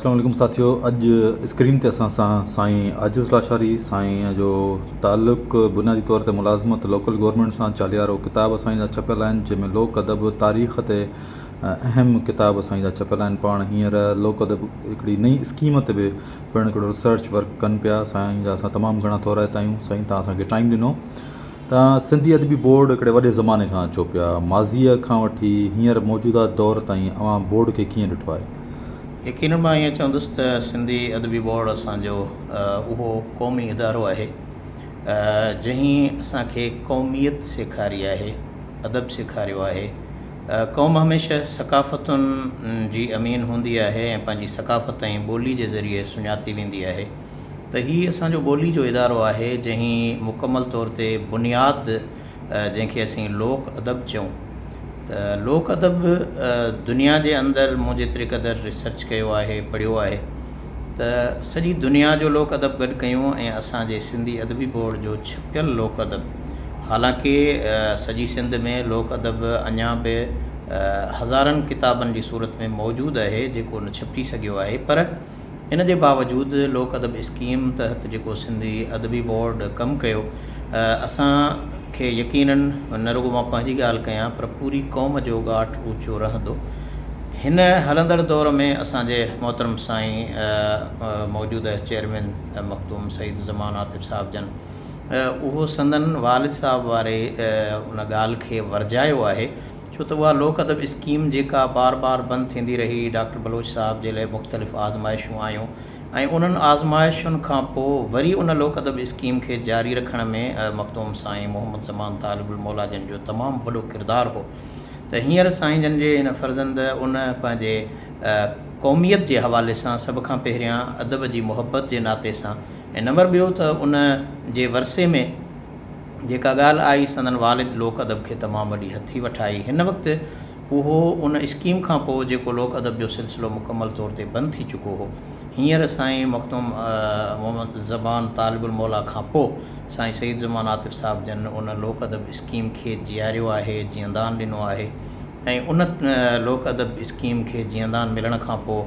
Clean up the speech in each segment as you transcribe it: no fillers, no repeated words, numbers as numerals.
اسلام عليڪم ساٿيو اڄ اسڪرين تي اسان سان سائين عاجز لاشاري سائين جو تعلق بنيادي طور تي ملازمت لوڪل گورنمينٽ سان چاليهارو ڪتاب سائين جا ڇپيل آهن جنهن ۾ لوڪ ادب تاريخ تي اهم ڪتاب سائين جا ڇپيل آهن پاڻ هينئر لوڪ ادب هڪڙي نئين اسڪيم تي به پڻ هڪڙو ريسرچ ورڪ ڪن پيا سائين جا اسان تمام گهڻا ٿورائتا آهيون سائين تان اسان کي ٽائيم ڏنو تان سنڌي ادبي بورڊ هڪڙي وڏي زماني کان اچو پيا ماضيء کان وٺي هينئر موجوده دور تائين اوهان بورڊ کي ڪيئن ڏٺو آهي؟ يقينن مان ائين چوندس ته سنڌي ادبي بورڊ اسان جو اهو قومي ادارو آهي جنهن اسان کي قوميت سيکاري آهي، ادب سيکاريو آهي. قوم هميشه ثقافتن جي امين هوندي آهي ۽ پنهنجي ثقافت ۽ ٻولي جي ذريعي سڃاتي ويندي آهي. ته هي اسان جو ٻولي جو ادارو آهي جنهن مڪمل طور تي بنياد جنهن کي اسين لوڪ ادب چئون ته لوڪ ادب دنيا جي اندر مون جيتري قدر ريسرچ ڪيو آهي پڙهيو آهي ته سڄي دنيا جو لوڪ ادب گڏ ڪيون ۽ اسان جي سنڌي ادبي بورڊ جو ڇپيل لوڪ ادب حالانڪه سڄي سنڌ ۾ لوڪ ادب اڃا به هزارن ڪتابن جي صورت ۾ موجود آهي جيڪو نه ڇپجي سگهيو آهي پر ان جي باوجود لوڪ ادب اسڪيم تحت جيڪو سنڌي ادبي بورڊ ڪم ڪيو، اسان کي يقيناً نه رڳو مان پنهنجي ڳالهه ڪيان پر پوري قوم جو ڳاٽ اوچو رهندو. هن هلندڙ دور ۾ اسان جي محترم سائين موجوده چيئرمين مخدوم سعيد الزمان عاطف صاحب جن اهو سندن والد صاحب واري ان ڳالهه کي ورجايو آهي ڇو ته اها لوڪ ادب اسڪيم جيڪا بار بار بند ٿيندي رهي، ڊاڪٽر بلوچ صاحب جي لئه مختلف آزمائشون آيون ۽ انهن آزمائشن کان پوء وري ان لوڪ ادب اسڪيم کي جاري رکڻ ۾ مخدوم سائين محمد زمان طالب الموليٰ جن جو تمام وڏو ڪردار هو ته هينئر سائين جن جي هن فرزند ان پنهنجي قوميت جي حوالي سان سڀ کان پهريان ادب جي محبت جي ناتي سان ۽ نمبر ٻيو ته ان جي ورثي ۾ جيڪا ڳالهه آئي سندن والد لوڪ ادب کي تمام وڏي هٿي وٺائي. هن وقت اهو ان اسڪيم کان پوء جيڪو لوڪ ادب جو سلسلو مڪمل طور تي بند ٿي چڪو هو. هينئر سائين مخدوم محمد زمان طالب الموليٰ کان پوء سائين سعيد زمان عاطف صاحب جن ان لوڪ ادب اسڪيم کي جياريو آهي، جيئندان ڏنو آهي. ۽ ان لوڪ ادب اسڪيم کي جيئندان ملڻ کان پوء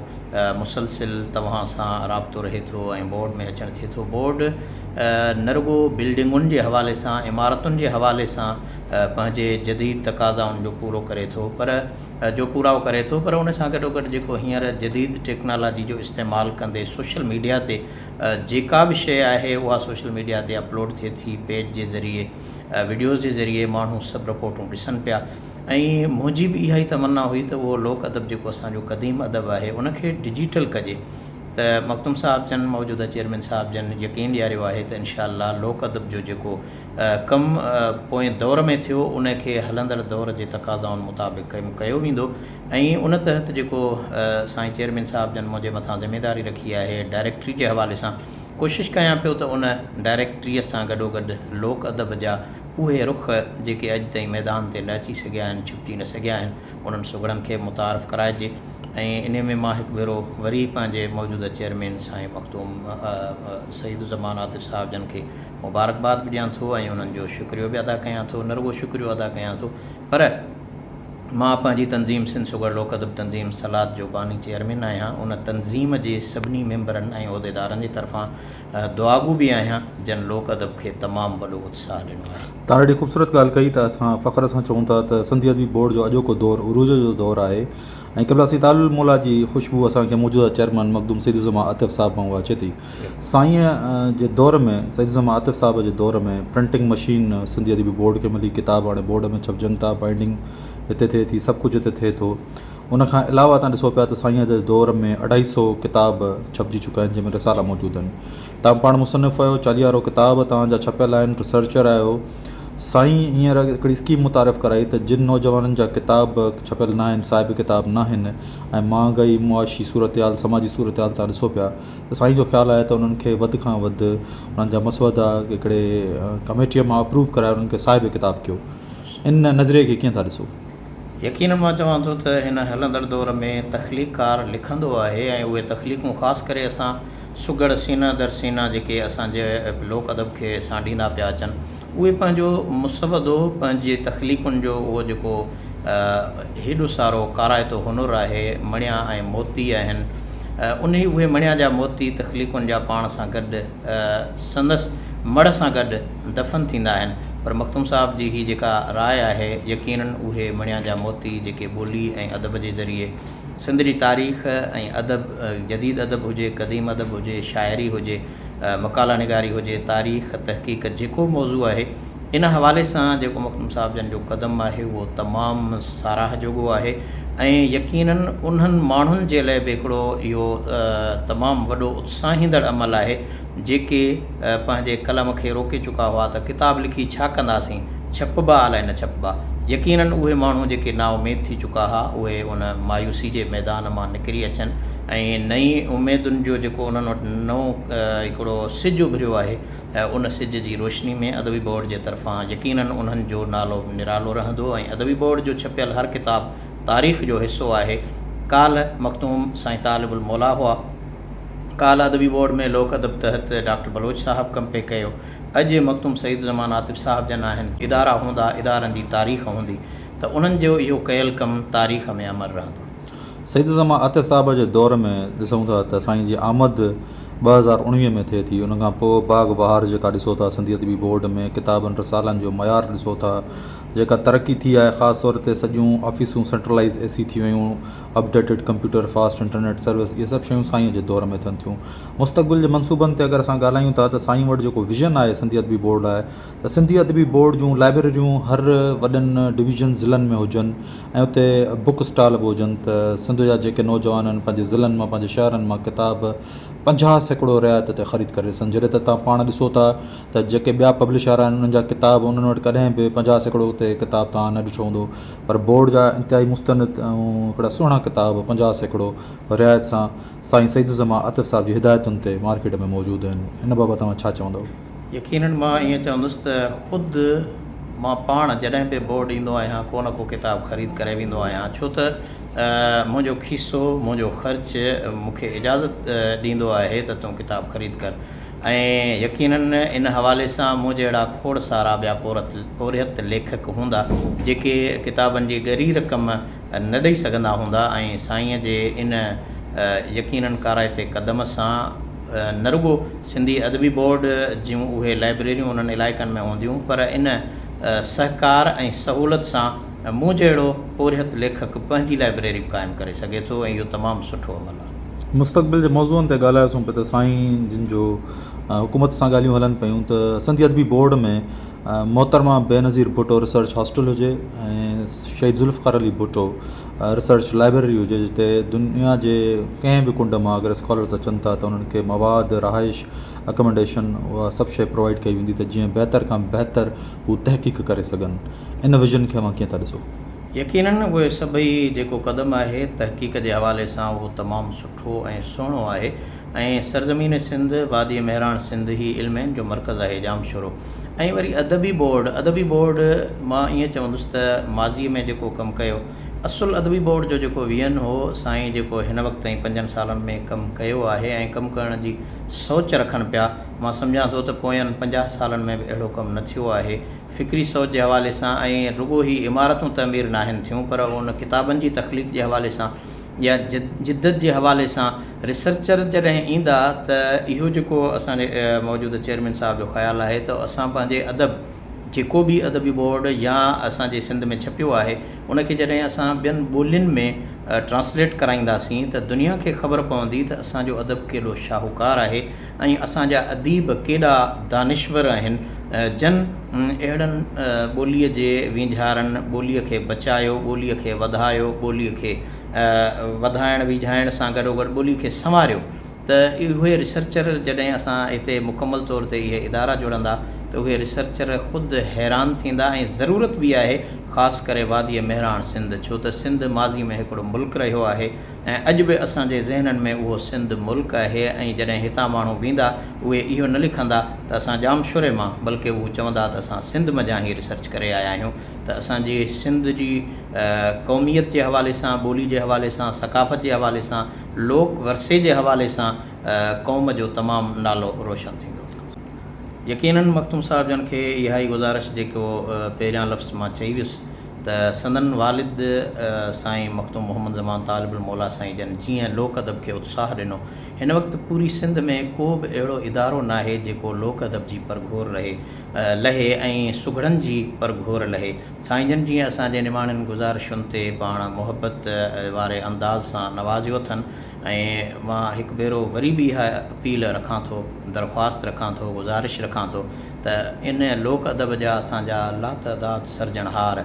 مسلسل توهان سان رابطو رهي ٿو ۽ بورڊ ۾ اچڻ ٿئي ٿو. بورڊ نه رڳو بلڊنگن جي حوالي سان عمارتن جي حوالي سان پنهنجي جديد تقاضائن جو پورو ڪري ٿو پر جو پورائو ڪري ٿو پر ان سان گڏوگڏ جيڪو هينئر جديد ٽيڪنالاجي جو استعمال ڪندي سوشل ميڊيا تي جيڪا به شيء آهي اها سوشل ميڊيا تي اپلوڊ ٿئي ٿي پيج جي ذريعي وڊيوز جي ذريعي ماڻهو سڀ رپورٽون ڏسن پيا ۽ منهنجي به اها ئي تمنا هئي ته اهو لوڪ ادب جيڪو اسان جو قديم ادب آهي ان کي ڊجيٽل ڪجي ته مخدوم صاحب جن موجوده چيئرمين صاحب جن يقين ڏياريو آهي ته انشاء الله لوڪ ادب جو جيڪو ڪم پوئين دور ۾ ٿيو ان کي هلندڙ دور جي تقاضائن مطابق ڪم ڪيو ويندو ۽ ان تحت جيڪو سائين چيئرمين صاحب جن منهنجي مٿان ذميداري رکي آهي ڊائريڪٽري جي حوالي سان ڪوشش ڪيان پيو ته ان ڊائريڪٽريء سان گڏوگڏ لوڪ ادب جا اهي رخ جيڪي اڄ تائين ميدان تي نه اچي سگهيا آهن، ڇپجي نه سگهيا آهن، انهن سگهڙن کي به متعارف ڪرائجي ۽ انهي ۾ مان هڪ ڀيرو وري پنهنجي موجوده چيئرمين سائين مخدوم سعيد الزمان عاطف صاحب جن کي مبارڪباد به ڏيان ٿو ۽ انهن جو شڪريو به ادا ڪيان ٿو، نه رڳو شڪريو ادا ڪيان ٿو پر مان پنهنجي تنظيم سنڌ سگهڙ لوڪ ادب تنظيم سلاد جو باني چيئرمين آهيان، ان تنظيم جي سڀني ميمبرن ۽ عهديدارن جي طرفان دعاگو به آهيان جن لوڪ ادب کي تمام وڏو اتساهه ڏنو آهي. توهان ڏاڍي خوبصورت ڳالهه ڪئي ته اسان فخر سان چئون ٿا ته سنڌي ادبي بورڊ جو اڄوڪو دور عروج جو دور آهي ۽ قبله سيد طالب الموليٰ جي خوشبو اسان کي موجوده چيئرمن مخدوم سيد الزمان عاطف صاحب مان اها اچي ٿي. سائينء جي دور ۾ سيد الزمان عاطف صاحب جي دور ۾ پرنٽنگ مشين سنڌي ادبي بورڊ کي ملي ڪتاب هاڻي بورڊ ۾ ڇپجن ٿا بائنڊنگ هتي ٿئي ٿي سڀ ڪجهه هتي ٿئي ٿو. ان کان علاوه تان ڏسو پيا ته سائينء جي دور ۾ اڍائي سو ڪتاب ڇپجي چڪا آهن جنهن ۾ رسالا موجود آهن. تان پاڻ مصنف آهيو چاليهارو ڪتاب توهان جا ڇپيل آهن ريسرچر آهيو. سائين هينئر هڪڙي اسڪيم متعارف ڪرائي ته جن نوجوانن جا ڪتاب ڇپيل ناهن صاحب ڪتاب ناهن ۽ مهانگائي معاشي صورتحال سماجي صورتحال تان ڏسو پيا ته سائين جو خيال آهي ته انهن کي وڌ کان وڌ انهن جا مسودا هڪڙي ڪميٽيء مان اپروو ڪرائي انهن کي صاحب ڪتاب ڪيو ان نظريي کي ڪيئن ٿا ڏسو؟ يقيناً مان چوان ٿو ته هن هلندڙ دور ۾ تخليقڪار لکندو آهي ۽ اهي تخليقون خاص ڪري اسان سگهڙ سينه در سينه جيڪي اسان جي لوڪ ادب کي سانڍيندا پيا اچن اهي پنهنجو مسودو پنهنجي تخليقن جو اهو جيڪو هيڏو سارو ڪارائتو هنر آهي مڻيا ۽ موتي آهن انهي اهي مڻيا جا موتي تخليقن جا پاڻ سان گڏ سندس مڙهه سان گڏ دفن ٿيندا آهن پر مخدوم صاحب جي هي جيڪا راء آهي يقينن اهي مڻيا جا موتي جيڪي ٻولي ۽ ادب جي ذريعي سنڌ جي تاريخ ۽ ادب جديد ادب هجي قديم ادب هجي شاعري هجي مقالا نگاري هجي تاريخ تحقيق جيڪو به موضوع آهي ان حوالي سان جيڪو مخدوم صاحب جن جو قدم آهي اهو تمام ساراهه جوڳو آهي ۽ يقينن انهن ماڻهن جي لئه به هڪڙو اهو تمام وڏو اتساهيندڙ عمل آهي جيڪي پنهنجي قلم کي روڪي چڪا هئا ته ڪتاب لکي ڇا ڪنداسين ڇپبا الائي نه ڇپبا يقينن اهي ماڻهو جيڪي نااميد ٿي چڪا ها اهي ان مايوسي جي ميدان مان نڪري اچن ۽ نئين اميدن جو جيڪو انهن وٽ نئون هڪڙو سج اڀريو آهي ان سج جي روشني ۾ ادبي بورڊ جي طرفان يقينن انهن جو نالو نرالو رهندو ۽ ادبي بورڊ جو ڇپيل هر ڪتاب تاريخ جو حصو آهي. ڪالهه مخدوم سائين طالب الموليٰ هئا. ڪالهه ادبي بورڊ ۾ لوڪ ادب تحت ڊاڪٽر بلوچ صاحب ڪم پئي ڪيو. اڄ مخدوم سعيد الزمان عاطف صاحب جن آهن. ادارا هوندا، ادارن جي تاريخ هوندي ته انهن جو اهو ڪيل ڪم تاريخ ۾ امر رهندو. سعيد الزمان عاطف صاحب جي دور ۾ ڏسون ٿا ته سائين جي آمد 2019 ۾ ٿئي ٿي ان کان پوء باغ بهار جيڪا ڏسو ٿا سنڌي ادبي بورڊ ۾ ڪتابن رسالن جو معيار ڏسو ٿا جيڪا ترقي ٿي آهي خاص طور تي سڄيون آفيسون سينٽرلائيز اي سي ٿي ويون updated computer fast internet service اهي سڀ شيون سائين جي دور ۾ ٿين ٿيون مستقبل جي منصوبن تي اگر اسان ڳالهايون ٿا ته سائين وٽ جيڪو ويزن آهي سنڌي ادبي بورڊ لاء ته سنڌي ادبي بورڊ جون لائبريريون هر وڏن ڊويزن ضلعن ۾ هجن ۽ اتي بڪ اسٽال به هجن ته سنڌ جا جيڪي نوجوان آهن پنهنجي ضلعن مان پنهنجي شهرن مان ڪتاب 50% رعايت تي خريد ڪري ڏسن جڏهن ته توهان پاڻ ڏسو ٿا ته جيڪي ٻيا پبلشر آهن انهن جا ڪتاب انهن وٽ ڪڏهن به 50% تي ڪتاب توهان نه ڏٺو هوندو پر بورڊ جا انتهائي مستند ۽ هڪڙا سهڻا ڪتاب 50% رعايت سان سائين سعيد الزمان عاطف صاحب جي هدايتن تي مارڪيٽ ۾ موجود آهن ان بابت توهان ڇا چوندؤ؟ يقينن مان ائين چوندس ته خود مان پاڻ جڏهن به بورڊ ايندو آهيان ڪو نه ڪو ڪتاب خريد ڪري ويندو آهيان ڇو ته منهنجو کيسو منهنجو خرچ مون کي اجازت ڏيندو آهي ته تون ڪتاب خريد ڪر ۽ يقينن ان حوالي سان مون جهڙا کوڙ سارا ٻيا پورهيت ليکڪ هوندا جيڪي ڪتابن جي ڳري رقم نه ڏئي سگهندا هوندا ۽ سائينء جي ان يقينن ڪارائتي قدم سان نه رڳو سنڌي ادبي بورڊ جون اهي لائبريريون انهن علائقن ۾ هونديون پر ان سهڪار ۽ سهولت سان مون جهڙو پورهيت ليکڪ پنهنجي لائبريري به قائم ڪري سگهي ٿو ۽ اهو تمام سٺو عمل آهي. مستقبل جي موضوعن تي ڳالهايوسون پئي ته سائين جن جو حڪومت سان ڳالهيون هلن پيون ته سنڌي ادبي بورڊ ۾ محترمه بينظير ڀٽو ريسرچ هاسٽل هجي ۽ شهيد ذوالفقار علي ڀٽو ريسرچ لائبريري هجي جتي دنيا جي ڪنهن به ڪنڊ مان اگر اسڪالرس اچن ٿا ته انهن کي مواد رهائش اڪمڊيشن اها سڀ شيء پرووائيڊ ڪئي ويندي ته جيئن بهتر کان بهتر هو تحقيق ڪري سگهن ان ويزن کي اوهان ڪيئن ٿا ڏسو؟ يقينن اهي سڀئي جيڪو قدم آهي تحقيق جي حوالي سان اهو تمام سٺو ۽ سهڻو آهي ۽ سرزمين سنڌ وادي مهراڻ سنڌ هي علمين جو مرڪز آهي ڄامشورو ۽ وري ادبي بورڊ ادبي بورڊ مان ائين چوندس ته ماضي ۾ جيڪو ڪم ڪيو اصل ادبي بورڊ جو جيڪو ويئن هو سائين جيڪو هن وقت تائين پنجن سالن ۾ ڪم ڪيو آهي ۽ ڪم ڪرڻ جي سوچ رکن پيا مان سمجهان ٿو ته پوين 50 سالن ۾ به اهڙو ڪم نه ٿيو آهي فڪري سوچ جي حوالي سان ۽ رڳو هي عمارتون تعمير ناهن ٿيون پر ان ڪتابن جي تخليق جي حوالي سان يا جدت جي حوالي سان ريسرچر جڏهن ايندا ته اهو جيڪو اسان جي موجوده چيئرمين صاحب جو خيال آهي ته اسان پنهنجي ادب جيڪو به ادبي بورڊ يا اسان جي سنڌ ۾ ڇپيو آهي ان کي جڏهن اسان ٻين ٻولين ۾ ٽرانسليٽ ڪرائينداسين ته دنيا کي خبر پوندي ته اسان جو ادب ڪيڏو شاهوڪار آهي ۽ اسان جا اديب ڪيڏا دانشور آهن جن اهڙن ٻوليء جي وينجهارن ٻوليء کي بچايو، ٻوليء کي وڌايو، ٻوليء کي وڌائڻ ويجهائڻ سان گڏوگڏ ٻوليء کي سنواريو ته اهي ريسرچر جڏهن اسان هتي مڪمل طور تي اهي ادارا جوڙندا ته اهي ريسرچر خود حيران ٿيندا ۽ ضرورت به آهي خاص ڪري واديء مهراڻ سنڌ ڇو ته سنڌ ماضي ۾ هڪڙو ملڪ رهيو آهي ۽ اڄ به اسان جي ذهنن ۾ اهو سنڌ ملڪ آهي ۽ جڏهن هتان ماڻهو ويندا اهي اهو نه لکندا ته اسان ڄامشوري مان بلڪه هو چوندا ته اسان سنڌ منجهان هي ريسرچ ڪري آيا آهيون ته اسان جي سنڌ جي قوميت جي حوالي سان ٻولي جي حوالي سان ثقافت جي حوالي سان لوڪ ورثي جي حوالي سان قوم جو تمام نالو روشن ٿيندو. يقينن مخدوم صاحب جن کي اها ئي گذارش جيڪو پهريان لفظ مان چئي ويس. ته سندن والد سائين مخدوم محمد زمان طالب الموليٰ سائين جن جيئن لوڪ ادب کي اتساهه ڏنو، هن وقت پوري سنڌ ۾ ڪو به اهڙو ادارو ناهي جيڪو لوڪ ادب جي پرگهور رهي لهي ۽ سگهڙن جي پرگهور لهي. سائين جن جيئن اسان جي نماڻين گذارشن تي پاڻ محبت واري انداز سان نوازيو اٿن ۽ مان هڪ ڀيرو وري به اها اپيل رکان ٿو، درخواست رکان ٿو، گذارش رکان ٿو ته ان لوڪ ادب جا اسان جا لاتعداد سرجڻهار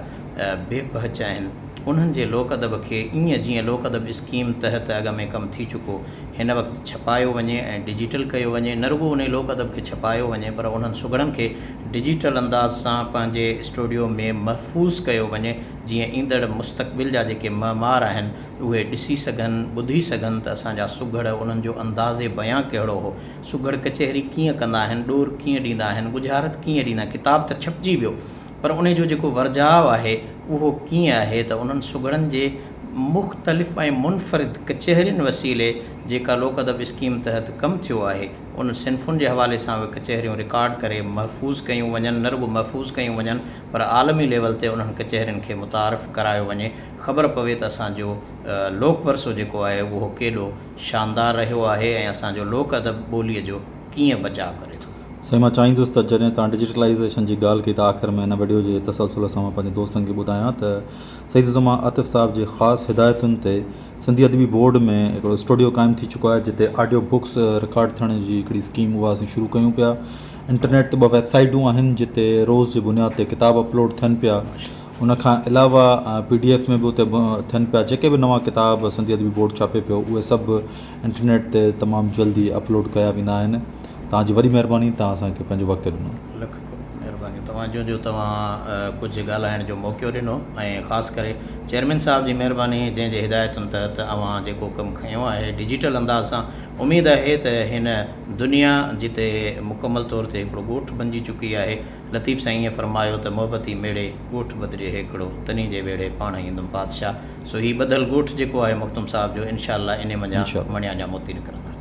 بي پهچ آهن، انهن جي لوڪ ادب کي ائين جيئن لوڪ ادب اسڪيم تحت اڳ ۾ ڪم ٿي چڪو، هن وقت ڇپايو وڃي ۽ ڊجيٽل ڪيو وڃي، نه رڳو انهي لوڪ ادب کي ڇپايو وڃي پر انهن سگهڙن کي ڊجيٽل انداز سان پنهنجي اسٽوڊيو ۾ محفوظ ڪيو وڃي جيئن ايندڙ مستقبل جا جيڪي معمار آهن اهي ڏسي سگهن، ٻڌي سگهن ته اسان جا سگهڙ انهن جو انداز بيان ڪهڙو هو، سگهڙ ڪچهري ڪيئن ڪندا آهن، ڏور ڪيئن ڏيندا آهن، ڳجهارت ڪيئن ڏيندا آهن، ڪتاب ته ڇپجي ويو پر انهي جو جيڪو ورجاء آهي اهو ڪيئن آهي ته انهن سگهڙن جي مختلف ۽ منفرد ڪچهرين وسيلي جيڪا لوڪ ادب اسڪيم تحت ڪم ٿيو آهي ان صنفن جي حوالي سان اهي ڪچهريون رڪارڊ ڪري محفوظ ڪيون وڃن نه رڳو محفوظ ڪيون وڃن پر عالمي ليول تي انهن ڪچهرين کي متعارف ڪرايو وڃي خبر پوي ته اسان جو لوڪ ورثو جيڪو آهي اهو ڪيڏو شاندار رهيو آهي ۽ اسان جو لوڪ ادب ٻوليء جو ڪيئن بچاء ڪري ٿو. سائين مان چاهيندس ته جڏهن توهان ڊجيٽلائيزيشن جي ڳالهه ڪئي ته آخر ۾ هن وڊيو جي تسلسل سان مان پنهنجي دوستن کي ٻڌايان ته سيد الزمان عاطف صاحب جي خاص هدايتن تي سنڌي ادبي بورڊ ۾ هڪڙو اسٽوڊيو قائم ٿي چڪو آهي جتي آڊيو بڪس رڪارڊ ٿيڻ جي هڪڙي اسڪيم اها اسين شروع ڪيون پيا انٽرنيٽ تي ٻه ويب سائيٽون آهن جتي روز جي بنياد تي ڪتاب اپلوڊ ٿين پيا ان کان علاوه پي ڊي ايف ۾ به اتي ٿين پيا جيڪي به نوان ڪتاب سنڌي ادبي بورڊ ڇاپي پيو اهي سڀ انٽرنيٽ تي تمام جلدي اپلوڊ ڪيا ويندا آهن توهان جي وڏي مهرباني توهان اسان کي پنهنجو وقت ڏنو. لک مهرباني توهان جون جو توهان ڪجهه ڳالهائڻ جو موقعو ڏنو ۽ خاص ڪري چيئرمين صاحب جي مهرباني جنهن جي هدايتن تحت اوهان جيڪو ڪم کنيو آهي ڊجيٽل انداز سان اميد آهي ته هن دنيا جتي مڪمل طور تي هڪڙو ڳوٺ بنجي چڪي آهي لطيف سائين ائين فرمايو ته محبتي ميڙي ڳوٺ ٻڌجي هيڪڙو، تني جي ويڙهي پاڻ ايندم بادشاهه. سو هي ٻڌل ڳوٺ جيڪو آهي مخدوم صاحب جو انشاء الله انهي منجهان مڻيا جا موتي نڪرندا.